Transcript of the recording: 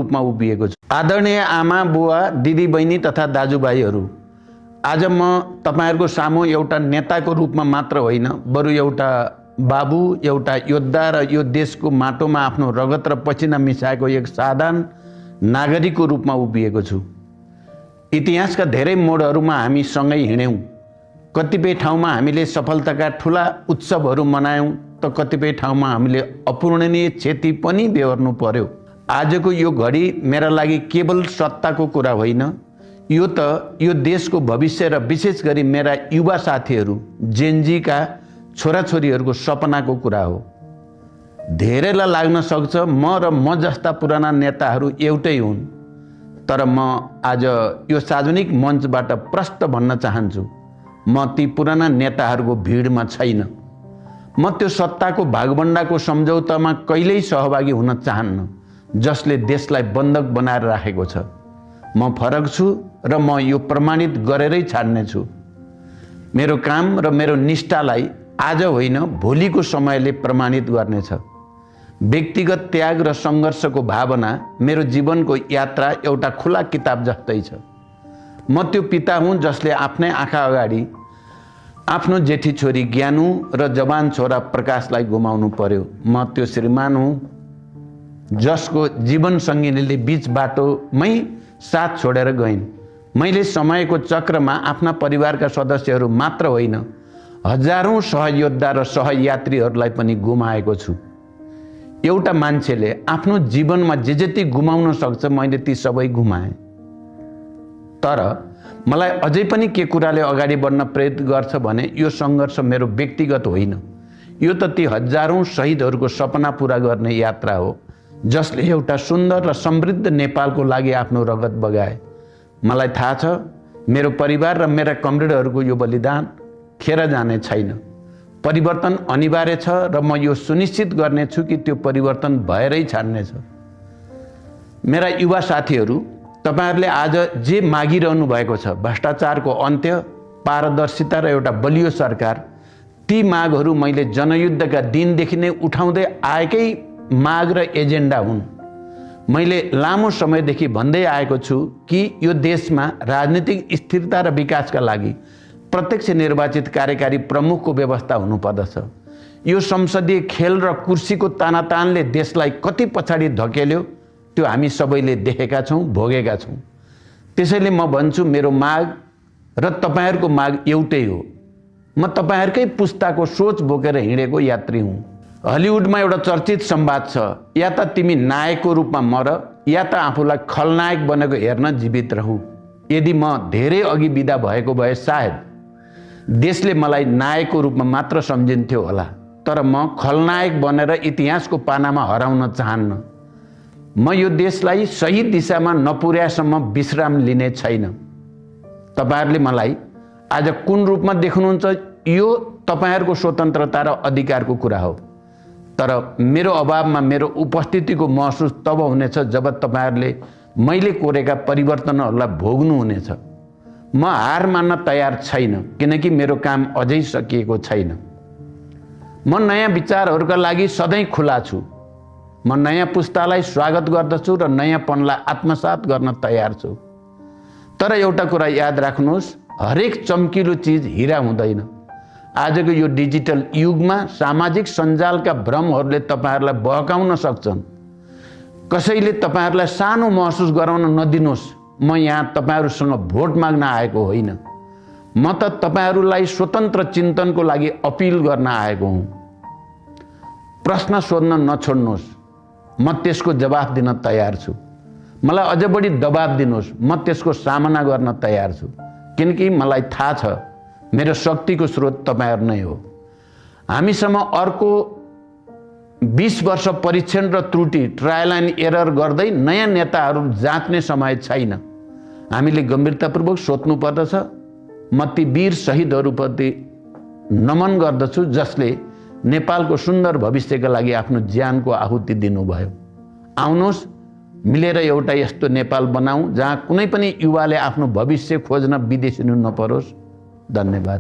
रूपमा उभिएको छु। आदरणीय आमा बुवा दिदी बहिनी तथा दाजुभाइहरू, आज म तपाईहरुको सामु एउटा नेताको रूपमा मात्र होइन, बरु एउटा बाबु, एउटा योद्धा र यो देशको माटोमा आफ्नो रगत र पसिना मिसाएको एक साधारण नागरिकको रूपमा उभिएको छु। इतिहासका धेरै मोडहरूमा हामी सँगै हिँड्यौं। कतिपय ठाउँमा हामीले सफलताका ठूला उत्सवहरू मनायौं, त कतिपय ठाउँमा हामीले अपूरणीय क्षति पनि बेहोर्नु पर्यो। आजको यो घडी मेरा लागि केवल सत्ताको कुरा होइन, यो त यो देशको भविष्य र विशेष गरी मेरा युवा साथीहरू जेनजीका छोराछोरीहरूको सपनाको कुरा हो। धेरैलाई लाग्न सक्छ म जस्ता पुराना नेताहरू एउटै हुन्, तर म आज यो सार्वजनिक मञ्चबाट प्रष्ट भन्न चाहन्छु, म ती पुराना नेताहरूको भिडमा छैन। म त्यो सत्ताको भागबण्डाको सम्झौतामा कहिल्यै सहभागी हुन चाहन्न जसले देशलाई बन्धक बनाएर राखेको छ। म फरक छु र म यो प्रमाणित गरेरै छाड्ने छु। मेरो काम र मेरो निष्ठालाई आज होइन भोलिको समयले प्रमाणित गर्नेछ। व्यक्तिगत त्याग र सङ्घर्षको भावना मेरो जीवनको यात्रा एउटा खुला किताब जस्तै छ। म त्यो पिता हुँ जसले आफ्नै आँखा अगाडि आफ्नो जेठी छोरी ज्ञानु र जवान छोरा प्रकाशलाई गुमाउनु पर्यो। म त्यो श्रीमान हुँ जसको जीवन सङ्गिनीले बीच बाटोमै साथ छोडेर गइन्। मैले समयको चक्रमा आफ्ना परिवारका सदस्यहरू मात्र होइन, हजारौं सहयोद्धा र सहयात्रीहरूलाई पनि गुमाएको छु। एउटा मान्छेले आफ्नो जीवनमा जे जति गुमाउन सक्छ मैले ती सबै गुमाएँ। तर मलाई अझै पनि के कुराले अगाडि बढ्न प्रेरित गर्छ भने यो सङ्घर्ष मेरो व्यक्तिगत होइन, यो त ती हजारौं शहीदहरूको सपना पूरा गर्ने यात्रा हो जसले एउटा सुन्दर र समृद्ध नेपालको लागि आफ्नो रगत बगाए। मलाई थाहा छ मेरो परिवार र मेरा कमरेडहरूको यो बलिदान खेर जाने छैन। परिवर्तन अनिवार्य छ र म यो सुनिश्चित गर्नेछु कि त्यो परिवर्तन भएरै छाड्नेछ। मेरा युवा साथीहरू, तपाईहरुले आज जे मागिरहनु भएको छ, भ्रष्टाचारको अन्त्य, पारदर्शिता र एउटा बलियो सरकार, ती मागहरू मैले जनयुद्धका दिनदेखि नै उठाउँदै आएकै माग र एजेन्डा हुन्। मैले लामो समयदेखि भन्दै आएको छु कि यो देशमा राजनीतिक स्थिरता र विकासका लागि प्रत्यक्ष निर्वाचित कार्यकारी प्रमुखको व्यवस्था हुनुपर्दछ। यो संसदीय खेल र कुर्सीको तानातानले देशलाई कति पछाडि धकेल्यो त्यो हामी सबैले देखेका छौं, भोगेका छौं। त्यसैले म भन्छु मेरो माग र तपाईहरुको माग एउटै हो। म तपाईहरुकै पुस्ताको सोच बोकेर हिँडेको यात्री हुँ। हलिउडमा एउटा चर्चित संवाद छ, या त तिमी नायकको रूपमा मर या त आफूलाई खलनायक बनेको हेर्न जीवित रहु। यदि म धेरै अघि बिदा भएको भए सायद देशले मलाई नायकको रूपमा मात्र सम्झिन्थ्यो होला, तर म खलनायक बनेर इतिहासको पानामा हराउन चाहन्न। म यो देशलाई सही दिशामा नपुर्याएसम्म विश्राम लिने छैन। तपाईहरुले मलाई आज कुन रूपमा देख्नुहुन्छ यो तपाईहरुको स्वतन्त्रता र अधिकारको कुरा हो, तर मेरो अभावमा मेरो उपस्थितिको महसुस तब हुनेछ जब तपाईहरुले मैले कोरेका परिवर्तनहरूलाई भोग्नु हुनेछ। म हार मान्न तयार छैन किनकि मेरो काम अझै सकिएको छैन। म नयाँ विचारहरूका लागि सधैँ खुला छु। म नयाँ पुस्तालाई स्वागत गर्दछु र नयाँपनलाई आत्मसात गर्न तयार छु। तर एउटा कुरा याद राख्नुहोस्, हरेक चम्किलो चीज हीरा हुँदैन। आजको यो डिजिटल युगमा सामाजिक सञ्जालका भ्रमहरूले तपाईहरुलाई बहकाउन सक्छन्। कसैले तपाईहरुलाई सानो महसुस गराउन नदिनुहोस्। म यहाँ तपाईहरुसँग भोट माग्न आएको होइन, म त तपाईहरुलाई स्वतन्त्र चिन्तनको लागि अपिल गर्न आएको हुँ। प्रश्न सोध्न नछोड्नुहोस्, म त्यसको जवाफ दिन तयार छु। मलाई अझ बढी दबाब दिनुहोस्, म त्यसको सामना गर्न तयार छु, किनकि मलाई थाहा छ मेरो शक्तिको स्रोत तपाईहरु नै हो। हामीसम्म अर्को 20 वर्ष परीक्षण र त्रुटि, ट्रायल एन्ड एरर गर्दै नयाँ नेताहरू जाँच्ने समय छैन। हामीले गम्भीरतापूर्वक सोच्नु पर्दछ। म ती वीर शहीदहरूप्रति नमन गर्दछु जसले नेपालको सुन्दर भविष्यका लागि आफ्नो ज्यानको आहुति दिनुभयो। आउनुहोस् मिलेर एउटा यस्तो नेपाल बनाऊ जहाँ कुनै पनि युवाले आफ्नो भविष्य खोज्न विदेशिनु नपरोस्। धन्यवाद।